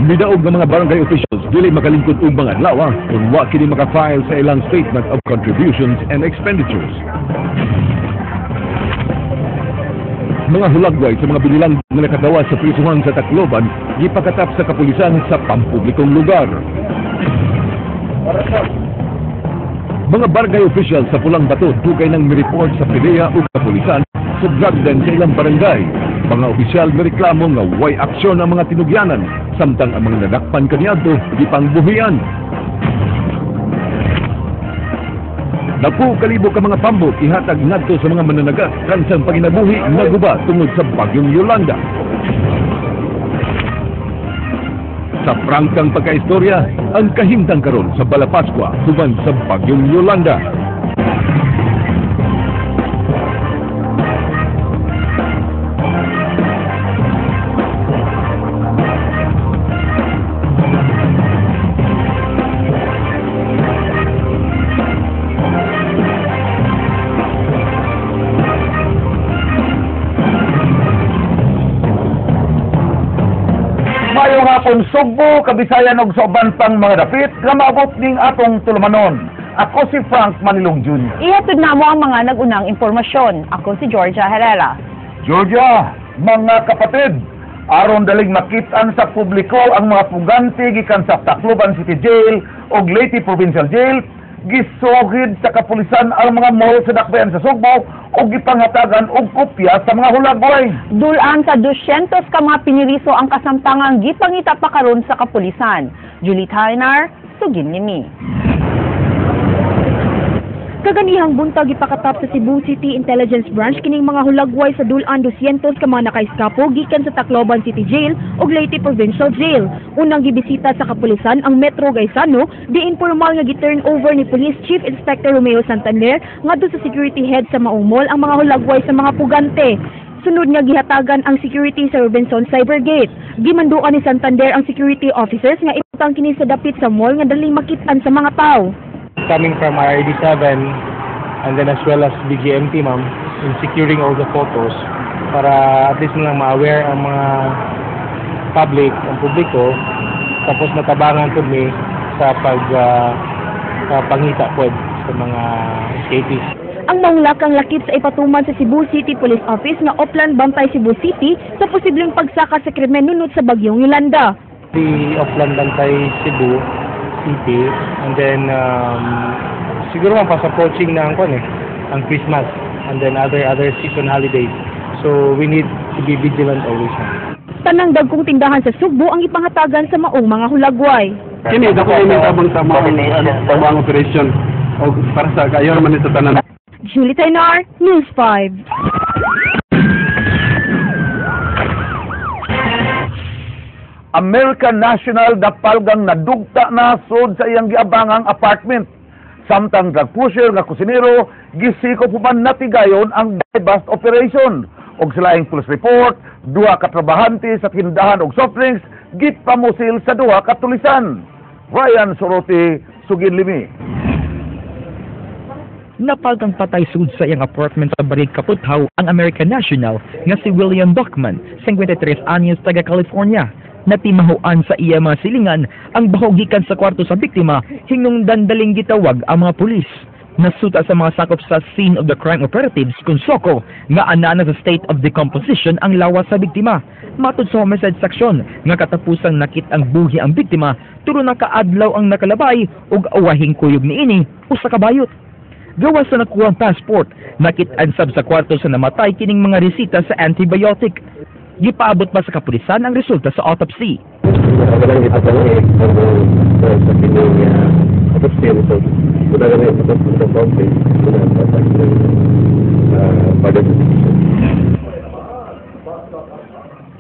Midaog ng mga barangay officials dili makalingkod og mga adlaw kung wa kini maka-file sa ilang statement of contributions and expenditures. Mga hulagway sa mga binilang nga nakagawa sa prisuhan sa Tacloban gipakatap sa kapulisan sa pampublikong lugar. Mga barangay officials sa Pulang Bato dugay nang mireport sa PDEA ug kapulisan sa drug den sa ilang barangay. Mga opisyal mireklamo nga way aksyon ang mga tinugyanan samtang ang mga nadakpan kaniadto gipangbuhian. Naku kalibo ka mga pambok ihatag ngadto sa mga mananagat kansang panginabuhi naguba tungod sa bagyong Yolanda. Sa prangkang pagkaistorya, ang kahimtang karon sa Balapaskwa human sa bagyong Yolanda. Mayong hapon Sugbo, Kabisayan ug sa uban pang mga dapit nga maabot ning atong tulumanon. Ako si Frank Manilong Jr. Ihatod na mo ang mga nag-unang impormasyon. Ako si Georgia Herrera. Georgia, mga kapatid, aron daling makit-an sa publiko ang mga pugante gikan sa Tacloban City Jail ug Leyte Provincial Jail, gisugid sa kapulisan ang mga mall sa dakbayan sa Sugbo ug gipanghatagan og kopya sa mga hulagway. Dulaan sa 200 ka mga piniriso ang kasamtangang gipangita pa karon sa kapulisan. Julie Tynar, sugin nimi. Kaganihang buntag ipakatap sa Cebu City Intelligence Branch kining mga hulagway sa dulaan 200 ka mga nakaiskapo gikan sa Tacloban City Jail ug Leyte Provincial Jail. Unang gibisita sa kapulisan ang Metro Gaisano, diin formal nga gi-turn over ni Police Chief Inspector Romeo Santander ngadto sa security head sa Maong Mall ang mga hulagway sa mga pugante. Sunod nga gihatagan ang security sa Robinson Cybergate. Gimanduan ni Santander ang security officers nga ibutang kini sa dapit sa mall nga daling makit-an sa mga tawo. Coming from RD7 and then as well as BGMT, ma'am, in securing all the photos para at least lang ma-aware ang mga public, ang publiko, tapos matabangan po mi sa pangita po sa mga escapees. Ang manglakang lakip sa ipatuman sa Cebu City Police Office nga Oplan Bantay Cebu City sa posibleng pagsaka sa krimen nunot sa bagyong Yolanda. The Oplan Bantay Cebu City, and then siguro ma'am pas approaching na ang ang Christmas and then other season holidays. So we need to be vigilant always, ma'am. Tanang dagkong tindahan sa Sugbo ang ipanghatagan sa maong mga hulagway. Kini dako ini tabang sa mga operation o para sa kayo man sa tanan. Julie Taynar, News 5. American National dapalgang nadugta na sud sa iyang giabangang apartment. Samtang drug pusher nga kusinero gisikop human natigayon ang buy-bust operation. Og sa laing police report, duha ka trabahante sa tindahan og soft drinks gipamusil sa duha ka tulisan. Ryan Sorote, sugin limi. Napalgang patay sud sa iyang apartment sa Barangay Kaputhaw ang American National nga si William Buckman, 53 anyos, taga California. Natimahuan sa iya mga silingan ang baho gikan sa kwarto sa biktima hingnong dandaling gitawag ang mga pulis. Nasuta sa mga sakop sa scene of the crime operatives kung Soko nga anana sa state of decomposition ang lawas sa biktima. Matod sa homicide section nga katapusang nakit ang buhi ang biktima, turo na kaadlaw ang nakalabay ug awahing kuyog niini usa ka bayot. Gawas sa nakuhang passport, nakit-an sab sa kwarto sa namatay kining mga resita sa antibiotic. Gipaabot pa sa kapulisan ang resulta sa autopsy.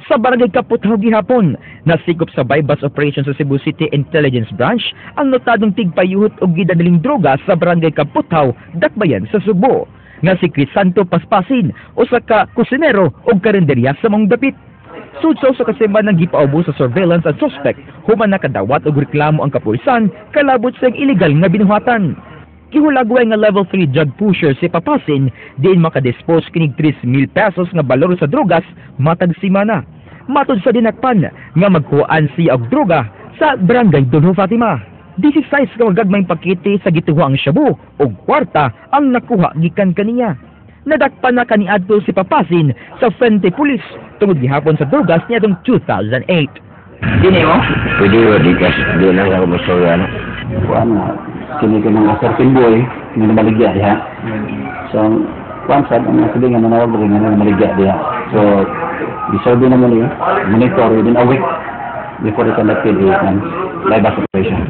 Sa Barangay Kaputhaw gihapon, nasikop sa buy-bust operation sa Cebu City Intelligence Branch ang notadong tigpayuhot og gidadaling droga sa Barangay Kaputhaw, Dakbayan sa Sugbo, nga si Crisanto Paspasin, usa ka kusinero og karinderya sa maong dapit. Sudsaw sa kasimba ng gipaubo sa surveillance at suspect, human nakadawat og reklamo ang kapulisan kalabot sa illegal nga binuhatan. Gihulagway nga level 3 drug pusher si Papasin, diin makadispose kinig 3,000 pesos nga balor sa drogas matag simana. Matod sa dinakpan nga magkuhaan siya og droga sa Barangay Dolho Fatima. 16 ka magagmayng pakete sa gituho ang shabu ug kwarta ang nakuha gikan kaniya. Nadakpan na kaniadto si Papasin sa Frente Police tungod gihapon sa drogas niadtong 2008. Dini mo? Pwede ba di kas di lang ako masuya na. Kuan na kini ka mga certain boy nga namaligya diha. So kuan sad ang mga silingan nanawag rin nga namaligya diha. So gisurvey na mo niya, monitor within a week before they conducted a live operation.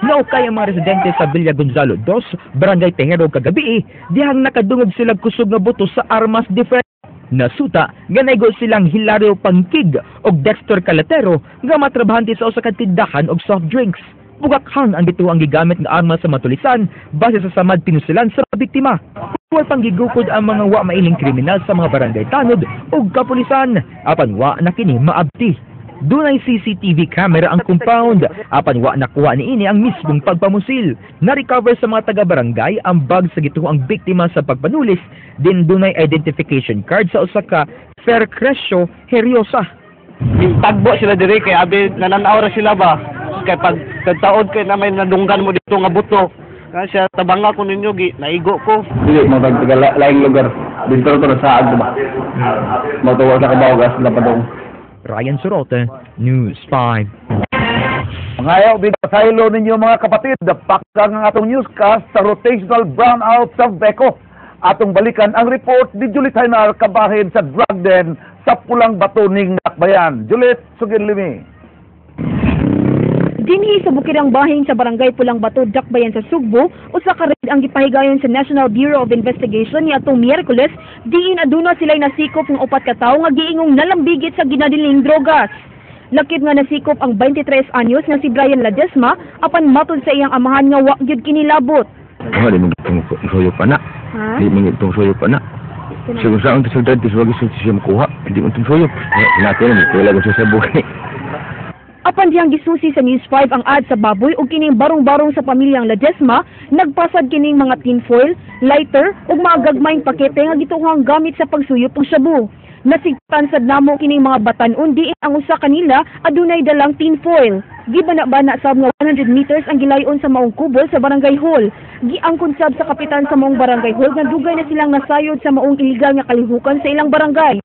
Naukay ang mga residente sa Villa Gonzalo 2, Barangay Tejero kagabi, dihang nakadungog sila kusog nga buto sa armas defense. Nasuta nga naigo silang Hilario Pangkig og Dexter Calatero nga matrabahante sa usa ka tindahan og soft drinks. Bugakhang ang bituo ang gigamit nga armas sa matulisan base sa samad pinusilan sa biktima. Wa pang gigukod ang mga wa mailing kriminal sa mga barangay tanod ug kapulisan apan wa na kini maabti. Dunay CCTV camera ang compound apan wa nakuha niini ang mismong pagpamusil. Na-recover sa mga taga-barangay ang bag sa gituo ang biktima sa pagpanulis, din dunay identification card sa usa ka Faircresio Heriosa. Tagbo sila diri kay abi nananaw ra sila ba kay pag kagtaod kay na may nadunggan mo dito nga buto kaya siya tabanga ko ninyo gi naigo ko. Dili mo tag taga laing lugar dito to sa ag ba. Mo sa kabaw gas lapadong. Ryan Sorote, News 5. Ngayaw, binasaylo ninyo mga kapatid, pakang ang atong newscast sa rotational brownout sa VECO. Atong balikan ang report ni Juliet Hainar kabahin sa drug den sa Pulang Bato ning Dakbayan. Juliet, sugin limi. Dinhi sa Bukirang Bahing sa Barangay Pulang Bato, Dakbayan sa Sugbo, usa ka raid ang gipahigayon sa National Bureau of Investigation niadtong Miyerkules, diin aduna sila'y nasikop ng upat ka tawo nga giingong nalambigit sa ginadiling drogas. Lakip nga nasikop ang 23 anyos nga si Brian Ladesma apan matod sa iyang amahan nga wa gyud kinilabot. Oh, di mo itong suyo pa na. Ha? Di mo itong suyo pa na. So kung saan ito sa wag siya makuha, hindi mo itong suyo. Natin mo kuha ko sa buhay. Apan diyang gisusi sa News 5 ang ad sa baboy ug kining barong-barong sa pamilyang Ledesma, nagpasad kining mga tinfoil, lighter ug mga gagmayng pakete nga gituohang gamit sa pagsuyop og shabu. Nasigtan sad namo kining mga batan-on diin ang usa kanila adunay dalang tinfoil. Gibana-bana sab nga 100 meters ang gilayon sa maong kubol sa barangay hall. Giangkon sab sa kapitan sa maong barangay hall nga dugay na silang nasayod sa maong illegal nga kalihukan sa ilang barangay.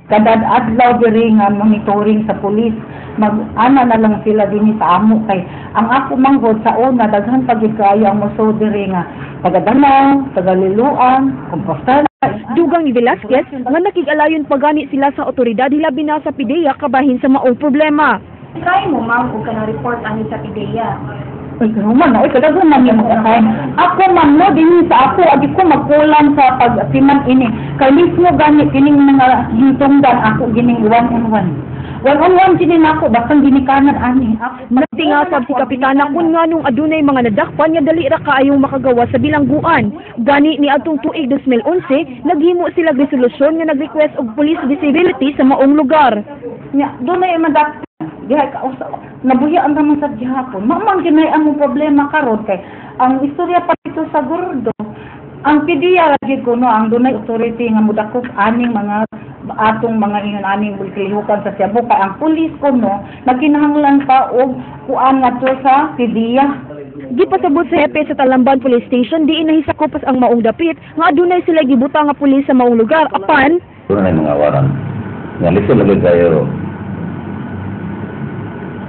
Kada adlaw diri nga monitoring sa pulis, mag-ana na lang sila dinhi sa amo kay ang ako manggod sa una daghan pa gyud kaayo ang moso diri nga taga Danao, taga Liloan, Compostela. Dugang ni Velasquez nga nakig-alayon pa gani sila sa otoridad hilabi na sa PDEA kabahin sa maong problema. Try mo ma'am og kanang report ani sa PDEA. Uy, karuman na, uy, kadaghan man yung mag-assign. Ako man no, dinhi sa ako, agi ko magkulang sa pag-siman ini. Kay mismo gani kining mga hintungdan ako gining one on one. One on one kini nako bastang ginikanan ani. Nagtingasab si Kapitana kung nganong adunay mga nadakpan nga dali ra kaayong makagawa sa bilangguan. Gani ni adtong tuig 2011, naghimo sila resolusyon nga nag-request og police visibility sa maong lugar. Nya, dunay madakpan. Diha ka usa nabuhi ang naman sa gihapon. Mamang ginay ang problema karon kay ang istorya pa dito sa Gordo. Ang PDEA lagi ko no ang dunay authority nga modakop aning mga atong mga ingon aning kalihukan sa Cebu kay ang pulis ko no nagkinahanglan pa og kuan ngadto sa PDEA. Gipasabot sa hepe sa Talamban Police Station diin nahisakop ang maong dapit nga adunay sila gibutang nga pulis sa maong lugar apan Kuna na yung mga waran. Nga lisod lagi kayo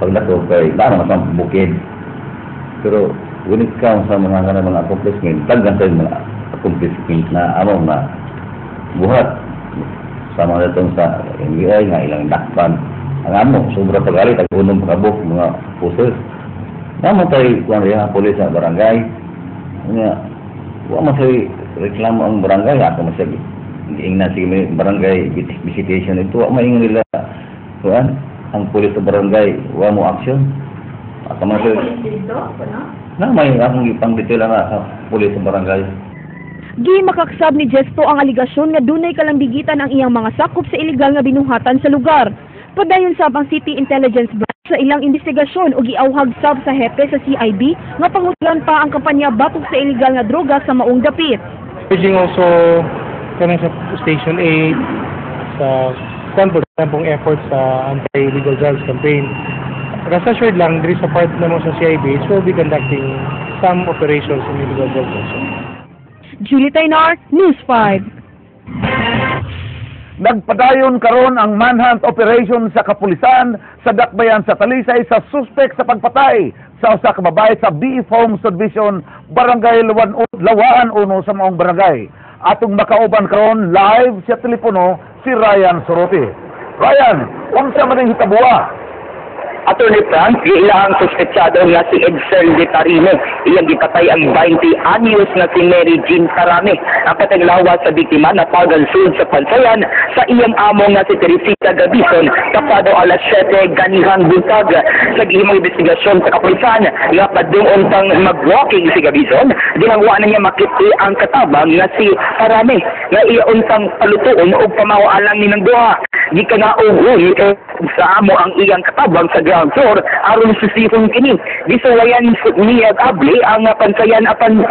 pagdako kay damo na sa bukid. Pero when it comes sa mga kanang mga accomplishment, daghan sa mga accomplishment na amo na buhat sa mga datong sa NBI nga ilang dakpan. Ang amo, sobra pag-ali, tag-unom kabuk, mga pusers. Namo tay kuan riya pulis sa barangay. Nga wa man say reklamo ang barangay ako man siya giingnan sige may barangay visitation ito wa maingon nila kuan ang pulis sa barangay wa mo action. Ako man siya na may akong ipang detail na sa pulis sa barangay. Gi makaksab ni Gesto ang aligasyon nga dunay kalambigitan ang iyang mga sakop sa ilegal nga binuhatan sa lugar. Padayon sab ang City Intelligence Branch sa ilang investigasyon ug giawhag sab sa hepe sa CIB nga pangutlan pa ang kampanya batok sa ilegal nga droga sa maong dapit. Urging also kanang sa Station 8, sa Kuan po pong effort sa anti-illegal drugs campaign. Rest assured lang, diri sa part namo sa CIDH, we'll be conducting some operations in illegal drugs also. Julie Taynar, News 5. Nagpadayon karon ang manhunt operation sa kapulisan sa Dakbayan sa Talisay sa suspek sa pagpatay sa usa ka babae sa BF Home Subdivision, Barangay Lawan, Lawaan 1 sa maong barangay. Atong makauban karon live sa telepono si Ryan Sorote. Ryan, unsa man ang hitabuha? Attorney Frank, giilahang suspetsado nga si Edsel de Tarino. Iyang gipatay ang 20 anyos nga si Mary Jean Tarame. Ang patayng lawas sa biktima napagan sud sa pansayan sa iyang amo nga si Teresita Gabison kapado alas 7 ganihang buntag. Sa gihimong investigasyon sa kapulisan nga padung pang mag-walking si Gabison, dihang wa na niya makiti ang katabang nga si Tarame nga iya untang palutuon og pamawa alang nilang duha. Gikan nga og sa amo ang iyang katabang sa ground floor aron susihon kini. Gisuwayan niya abli ang pansayan apan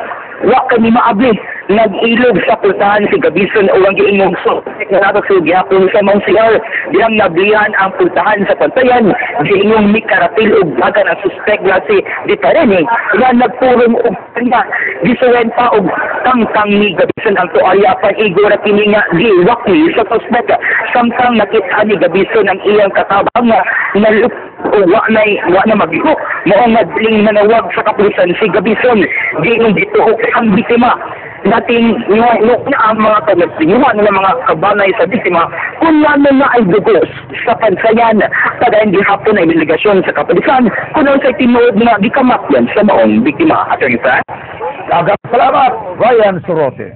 wa kani maabli. Nag-ilog sa pultahan si Gabison o ang giingong suspect nga nato sa gihapon sa Mount CR. Dihang nablihan ang pultahan sa pansayan, giingong mikaratil og dagan ang suspect nga si Ditarene nga nagpurong og kanya. Gisuwayan pa og tangtang ni Gabison ang tuwalya apan igo ra kini nga giwakli sa suspect. Samtang nakita ni Gabison ang iyang katabang nga nalup o wa na maglihok, mao nga diling nanawag sa kapulisan si Gabison. Giingong gituok ang biktima. Nating no, na ang mga kamatiyuhan ng mga kabanay sa biktima kung ano na ay dugo sa pansayan. Padayon gihapon ay delegasyon sa kapulisan kung ano sa tinuod nga gikamatyan sa maong biktima. Attorney Frank? Daghang salamat, Ryan Sorote.